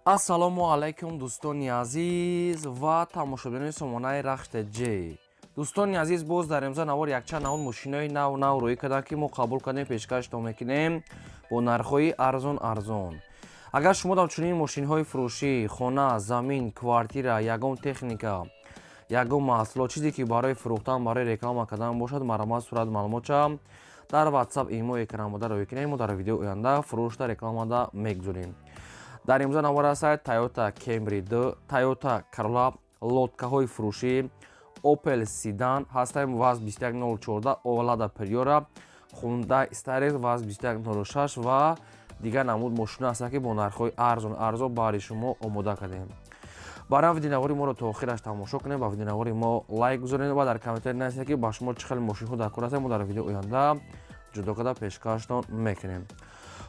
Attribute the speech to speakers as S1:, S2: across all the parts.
S1: Ассалому алайкум, дӯстони азиз ва тамошобинони сомонаи Рахш ТЖ. Дӯстони азиз, боз дар имза навор якчанд навъ мошинои нав нав рӯӣ карданд, ки мо қабул кардем, пешкаштон мекунем бо нархҳои арзон арзон. Агар шумо дар чунин мошинҳои фурӯшӣ, хона, замин, квартира, ягон техника, ягон маҳсулот, чизе ки барои фурӯхтан, барои реклама кардан бошад, марҳамат, сурат, маълумотча дар WhatsApp, имо, экранбода рӯӣ кунем. Мо дар видеои оянда фурӯшта, рекламада мегузорем. Дар имза навор ҳастад Toyota Camry 2, Toyota Corolla, лодкаҳои фурӯшӣ, Opel Sedan ҳастаем ВАЗ 21014, Lada Priora, Hyundai Starex, ВАЗ 2106 ва дигар намуд мошина ҳастанд, ки бо нархҳои арзон арзон баҳри шумо омода кардем. Барам видеонавори моро то охираш тамошо кунем, ба видеонавори мо лайк гузорем ва дар комментарий нависед, ки ба шумо чӣ хел мошинҳо дар кор ҳастанд. Мо дар видеои оянда ҷудо карда пешкаштон мекунем.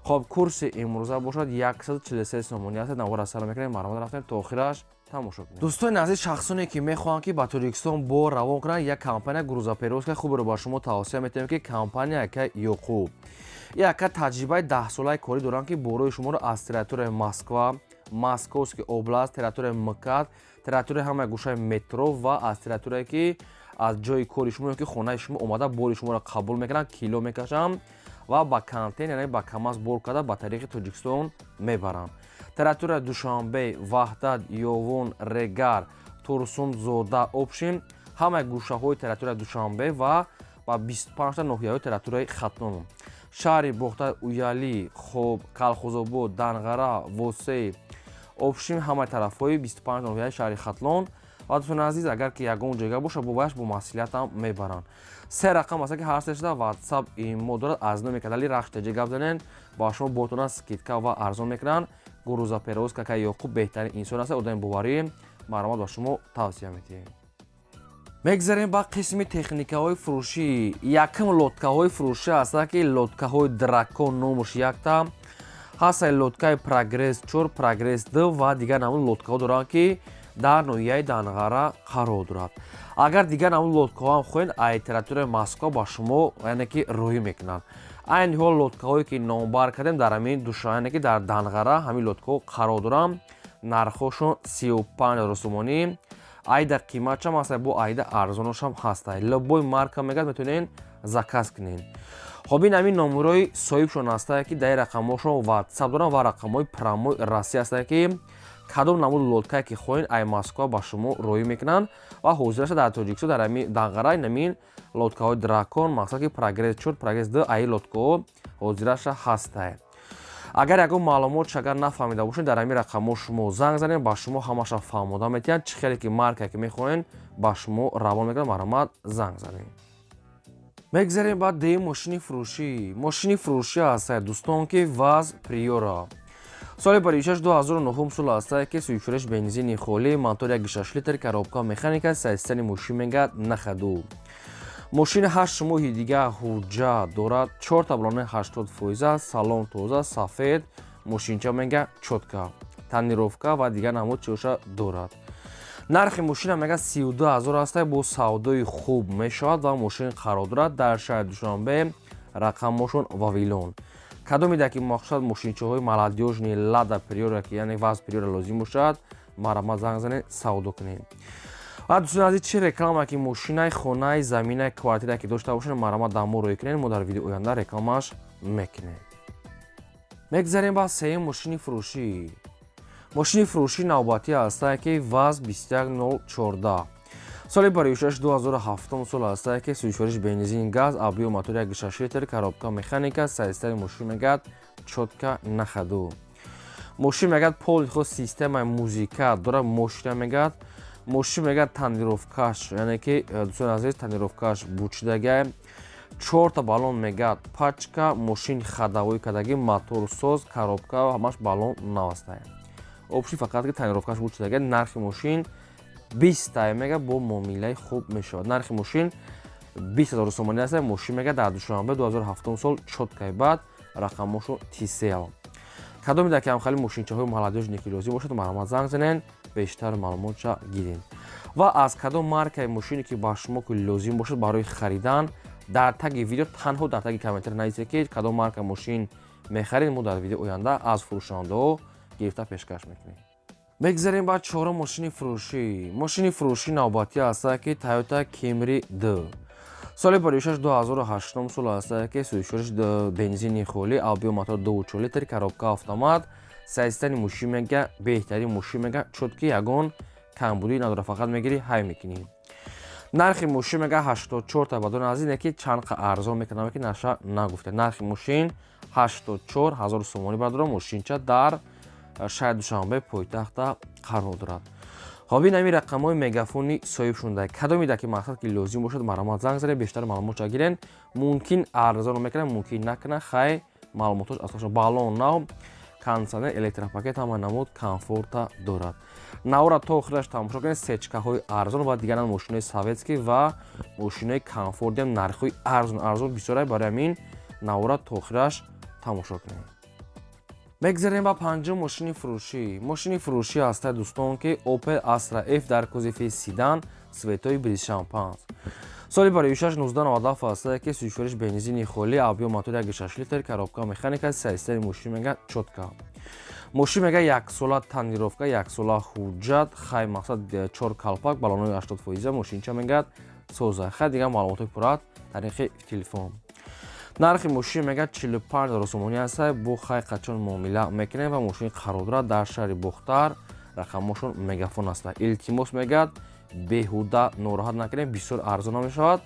S1: Хоб, курси имрӯза бошад 143 сомонӣ аст. Навора сар мекунем, марҳамат, рафтем, то охираш тамошо кунем. Дӯстони азиз, шахсоне ки мехоҳанд, ки ба Тоҷикистон бор равон кунанд, як компания грузоперевозка хуберо ба шумо тавсия метиҳем, ки компания яка Ёқуб. Яка таҷрибаи 10-солаи корӣ доранд, ки борои шуморо аз территорияи Москва, Московский область, территорияи МКАД, территорияи ҳамаи гӯшаи метро ва аз территорияе ки аз ҷои кори шумо ё ки хонаи шумо омада, бори шуморо қабул мекунанд, кило мекашанд ва ба контейнер, яъне ба КамАЗ бор карда, ба тариқи Тоҷикистон мебаранд. Территория Душанбе, Ваҳдат, Ёвон, Регар, Турсунзода, общем, ҳамаи гӯшаҳои территорияи Душанбе ва ба 25 ноҳияҳои территорияи Хатлон, шаҳри Бохтар, Уялӣ, хоб, Калхозобод, Данғара, Восей, общем, ҳамаи тарафҳои 25 ноҳияи шаҳри Хатлон. Ва, дӯстони азиз, агар ки ягон ҷойга боша, бо ваяш бо маслиҳатам мебаранд. Се рақам аст, ки ҳар сешда WhatsApp, имо дорад. Аз номи канали Рахш ТЖ гап занен, ба шумо ботона скидка ва арзон мекунанд. Грузоперевозка ка Ёқуб беҳтарин инсон аст, одами боварӣ. Марҳамат, ба шумо тавсия медиҳем. Мегзарем ба қисми техникаҳои фурӯшӣ. Якум лодкаҳои фурӯшӣ ҳастанд, ки лодкаҳои Дракон номуш якта ҳастаи, лодкаи Прогресс 4, Прогресс 2 ва дигар намуд лодкаҳо доранд, ки дар ноҳияи Данғара қарор дорад. Агар дигар намуд лодкаҳоам хоҳед, ай территорияи Москва ба шумо, яъне ки, роҳӣ мекунанд. Айни ҳол лодкаҳое ки номбар кардем, дар ҳамин душа, яъне ки дар Данғара ҳамин лодкаҳо қарор доранд. Нархҳошон 35 000 сомонӣ. Айда қиматшам ҳаста, бо айда арзоношам ҳаста. Любой марка мегӯяд, метавонед заказ кунед. Хоб, ин ҳамин номерои соҳибшон ҳастае, ки дар ин рақамҳошон WhatsApp доранд ва рақамҳои прямой Россия ҳастае, ки кадом намуд лодкае ки хоҳед, ай Москва ба шумо роҳӣ мекунанд ва ҳозираша дар Тоҷикистон, дар ҳамин Данғара ин ҳамин лодкаҳои Дракон, мақсад ки Прогресс 4, Прогресс 2, аи лодкаҳо ҳозираша ҳастае. Агар ягон маълумот агар нафаҳмида бошед, дар ҳамин рақамҳо шумо занг занед, ба шумо ҳамаша фаҳмода метиҳанд. Чӣ хеле ки марка ки мехоҳед, ба шумо равон мекунанд. Марҳамат, занг занед. Мегзарем ба дуюм мошини фурӯшӣ. Мошини фурӯшӣ ҳастае, дӯстон, ки ВАЗ Приора, соли баришаш 2009 сол ҳастае, ки сӯзишвориш бензини холӣ, мотор 1,6 литр, коробка механика, состояние мошин мегӯяд на ходу. Мошини 8 моҳи дига ҳуҷҷат дорад, чорта балони 80%, салон тоза, сафед, мошинча мега чётко, тонировка ва дигар намуд чиоша дорад. Нархи мошина мега 32 000 ҳастае, бо савдои хуб мешавад ва мошин қарор дорад дар шаҳри Душанбе, рақамҳошон Вавилон. Кадоме ки мақсад мошинчаҳои молодёжный Лада Приора, ки яъне ВАЗ Приора лозим бошад, марҳамат, занг занед, савдо кунед. Ва, дӯстони азиз, чӣ реклама ки мошинаи, хонаи, заминаи, квартира ки дошта бошед, марҳамат, дар мо рӯй кунед, мо дар видеои оянда рекламааш мекунем. Мегзарем ба сеюм мошини фурӯшӣ. Мошини фурӯшӣ навбатӣ ҳастае, ки ВАЗ 21014, соли баришаш 2007 сол ҳастае, ки сӯзишвориш бензин, газ, объём мотор 1,6 литр, коробка механика, состояние мошин мегӯяд чётко, на ходу. Мошин мегӯяд полный худ системаи музыка дорад. Мошина мегӯяд, мошин мегӯяд тонировкаш, яъне ки, дӯстони азиз, тонировкаш бучидагай, чорта баллон мегӯяд пачка, мошин ходовой кардагӣ, моторсоз, коробка ҳамаш баллон навастае. Общий фақат ки тонировкаш бучидагай. Нархи мошин 20-тай мега, бо муомилаи хуб мешавад. Нархи мошин 20 000 сомонӣ аст. Мошин мега дар Душанбе, 2007 сол, чёткай, баъд рақамҳошо тисел. Кадоме дар камхали мошинчаҳои молодёжный ки лозим бошад, марҳамат, занг занен, бештар маълумотша гирем. Ва аз кадом маркаи мошине ки ба шумо ки лозим бошад барои харидан, дар таги видео, танҳо дар таги комментар нависед, ки кадом марка мошин мехаред. Мо дар видеои оянда аз фурӯшандаҳо гирифта, пешкаштон мекунем. Гирифта пешкаш мекунем. Мегзарем ба чорум мошини фурӯшӣ. Мошини фурӯшӣ навбатӣ ҳастад, ки Toyota Camry 2, соли баришаш 2008 сол ҳастад, ки сӯзишвориш бензини холӣ, объём мотор 2,4 литр, коробка автомат. Состояние мошин мега беҳтарин мошин, мега чёткий, ягон камбудӣ надорад, фақат мегирӣ, ҳай мекунӣ. Нархи мошин мега 84 та бадон аз ине, ки чанд қа арзон мекунам, ки наша нагуфта. Нархи мошин 84 ҳазор сомонӣ, бардорам. Мошинча дар шаҳри Душанбе, пойтахта қарор дорад. Хоб, ин ҳами рақамҳои мегафони соҳиб шунда. Кадомида ки мақсад ки лозим бошад, марҳамат, занг занед, бештар маълумотша гирен. Мумкин арзон мекунад, мумкин накунад. Хай, маълумотош асосан балон нав, кондитсионер, электропакет, ҳама намуд комфорта дорад. Навора то охираш тамошо кунед. Сечкаҳои арзон ва дигаран мошинои советский ва мошинои комфортиам нархҳои арзон арзон бисёрай. Барои ҳамин навора то охираш тамошо кунед. Мегзарем ба панҷум мошини фурӯшӣ. Мошини фурӯшӣ ҳастад, дӯстон, ки Opel Astra F дар кузови седан, цветои бриз шампанс, соли бароишаш 1997 ҳастад, ки сӯзишвориш бензини холӣ, объём мотор 1,6 литр, коробка механика. Состояние мошин мега чётко. Мошин мега яксола тонировка, яксола ҳуҷҷат. Хай, мақсад, чор калпак, балонои 80%. Мошинча мегӯяд соза. Хай, дигар маълумотҳои пуррат тариқи телефон. Нархи мошин мегӯяд 45 ҳазор сомонӣ аста, бо хай қачон муомила мекунем. Ва мошини қарор дорад дар шаҳри Бохтар, рақамҳошон мегафон аста. Илтимос, мегӯяд, беҳуда нороҳат накунем, бисёр арзон намешавад,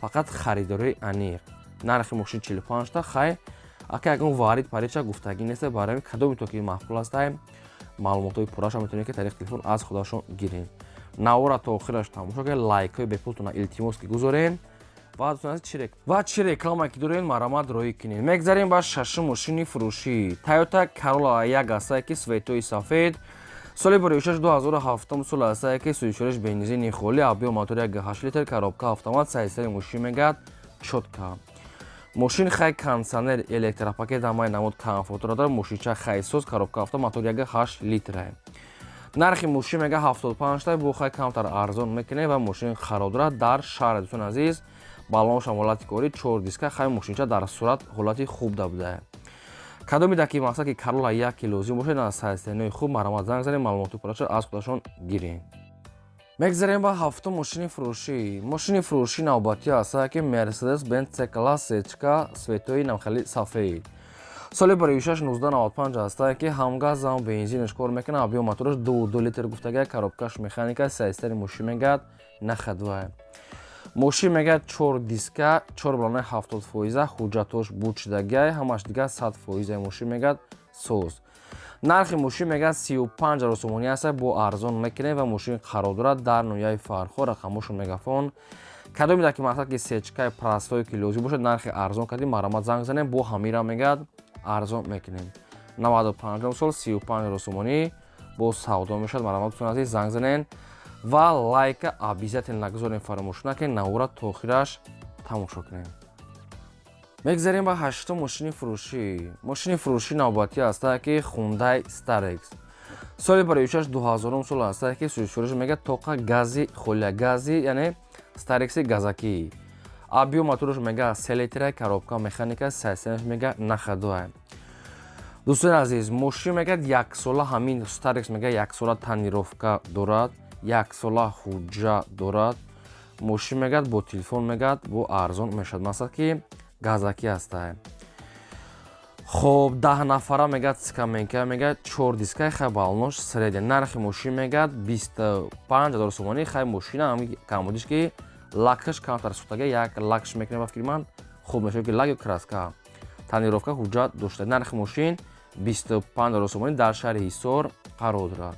S1: фақат харидории аниқ. Нархи мошин 45 та. Хай, ака, ягон варид парича гуфтагӣ неста. Барои кадоми то ки маъқул аста, маълумотҳои пурраша метавонед, ки тариқи телефон аз худашон гирем. Навора то охираш тамошо кунед, лайкҳои бепултона илтимос ки гузорен ва чӣ реклама ки дорем, марҳамат, роҳӣ кунед. Мегзарем ба шашум мошини фурӯшӣ. Toyota Corolla як астае, ки цветои сафед, соли бароишаш 2007 сол астае, ки сӯзишвориш бензини холӣ, объём мотор 1,8 литр, коробка автомат. Состояние мошин мегӯяд чётко. Мошин хай кондитсионер, электропакет, ҳамаи намуд комфортро дорад. Мошинча хайсоз, коробка автомат, мотор 1,8 литра. Нархи мошин мега 75 та, бо хай камтар арзон мекунем. Ва мошин қарор дорад дар шаҳри, дӯстони азиз, балоншам ҳолати корӣ, чор диска. Хай, мошинча дар сурат ҳолати хуб да буда. Кадоми даки мақсад ки Карола як ки лозим бошад, аз состояниҳои хуб, марҳамат, занг занед, маълумоти пурраша аз худашон гирем. Мегзарем ба ҳафтум мошини фурӯшӣ. Мошини фурӯшӣ навбатӣ ҳастад, ки Мерседес Бенз С класс, сечка, цветои намхели сафед, соли бароишаш 1995 ҳастад, ки ҳам газ, ҳам бензинаш кор мекунад, объём мотораш 2,2 литр гуфтага, коробкаш механика. Состояние мошин мегӯяд нахадвай. Мошин мегӯяд чор диска, чор балонаи 70%, ҳуҷҷатош буд шудагиай, ҳамаш дигар 100%. Мошин мегӯяд соз. Нархи мошин мегӯяд 35 ҳазор сомонӣ аст, бо арзон мекунем. Ва мошин қарор дорад дар ноҳияи Фархор, рақамҳошон мегафон. Кадоме дар ки мақсад ки сечкаи простое ки лозим бошад, нархи арзон кардем, марҳамат, занг занем, бо ҳамира мегӯяд арзон мекунем. 95 сол, 35 ҳазор сомонӣ бо савдо мешавад. Марҳамат, дӯстони азиз, занг занен ва лайка обязательно нагузорем, фаромӯш накунед, навора то охираш тамошо кунем. Мегзарем ба ҳаштум мошини фурӯшӣ. Мошини фурӯшӣ навбатӣ ҳастад, ки Хундай Старекс, соли бароишаш 2000 сол ҳастад, ки сӯзишвориш мегӯяд тоқа гази холия, гази, яъне Старекси газакӣ. Объём мотораш мега 3 литра, коробка механика. Состояниеш мега нахадуа. Дӯстони азиз, мошин мегӯяд яксола, ҳамин Старекс мега яксола тонировка дорад, яксола ҳуҷҷа дорад. Мошин мегӯяд бо телефон мегӯяд бо арзон мешавад, масалан ки газакӣ ҳастай. Хоб, 10 нафара мегӯяд, скамейка, мегӯяд чор дискаи, хай, балонош средний. Нархи мошин мегӯяд 25 000 сомонӣ. Хай, мошина ҳами камбудиш ки лакаш камтар сӯхтага, як лакш мекунем, ба фикри ман хуб мешавад, ки лак ё краска. Тонировка, ҳуҷҷат дошта. Нархи мошин 25 000 сомонӣ, дар шаҳри Ҳисор қарор дорад.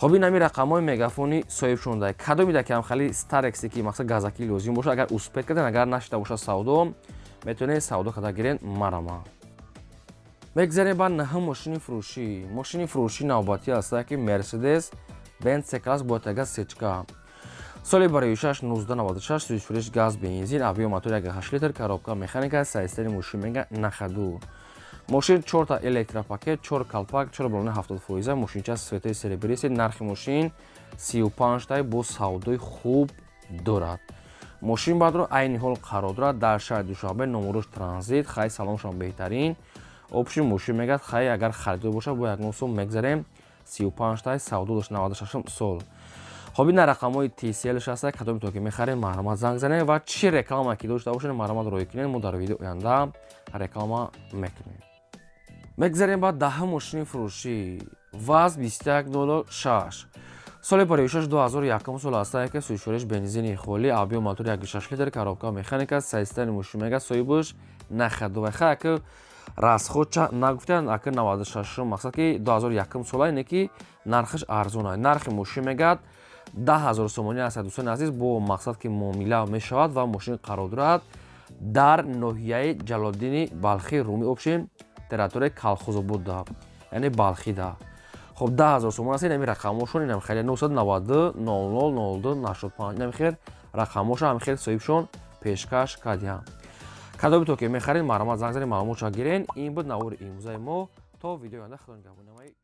S1: Хоб, ин ҳами рақамҳои мегафони соҳиб шунда. Кадоме ки ҳамхали Старексе ки мақсад газакӣ лозим бошад, агар успеть карден, агар нашида бошад савдо, метавонед савдо карда гирен, марама. Мегзарем ба наҳум мошини фурӯшӣ. Мошини фурӯшӣ навбатӣ ҳастад, ки Мерседес Бенз С класс боятага, сечка, соли бароишаш 1996, сӯзишвориш газ, бензин, объём мотор 1,8 литр, коробка механика. Состояние мошин мега нахаду. Мошин чорта электропакет, чор калпак, чор балони 70%. Мошинча цветои серебристый. Нархи мошин 35 тай, бо савдои хуб дорад. Мошин баъдро айни ҳол қарор дорад дар шаҳри Душанбе, номурош транзит. Хай, салоншон беҳтарин. Общий мошин мегӯяд, хай, агар харидор бошад, бо ягон сум мегзарем. 35 тай савдо дошт, 96 сол. Хоб, ина рақамҳои Tcl аста. Кадоме ки мехарем, марҳамат, занг занед ва чӣ реклама ки дошта бошед, марҳамат, роҳӣ кунед, мо дар видео оянда реклама мекунем. Мегзарем ба 10-ум мошини фурӯшӣ. ВАЗ 2106, соли парвишаш 2001 сол аста, яке сӯзишвориш бензини холӣ, объём мотор 1,6 литр, коробка механика. Сайстани мошин мега, соҳибаш нахадувай. Хай, ака, расходча нагуфтан, ака, 96, мақсад ки 2001 сола, ине ки нархаш арзон. Нархи мошин мегӯяд, 10 000 сомонӣ аст, дӯстони азиз, бо мақсад ки муомила мешавад. Ва мошин қарор дорад дар ноҳияи Ҷалолиддини Балхӣ, Румӣ, общем, территорияи Калхозободда, яъне Балхида. Хоб, 10 000 сомон аст. Инами рақамҳошон инам хеле: 990 00 02 85. Инами хел рақамҳошон, ҳами хел соҳибшон пешкаш кардиҳам. Кадоме то ки мехаред, марҳамат, занг занед, маълумотша гирен. Ин буд навори имрӯзаи мо. То видеои оянда, худо нигаҳбонамои.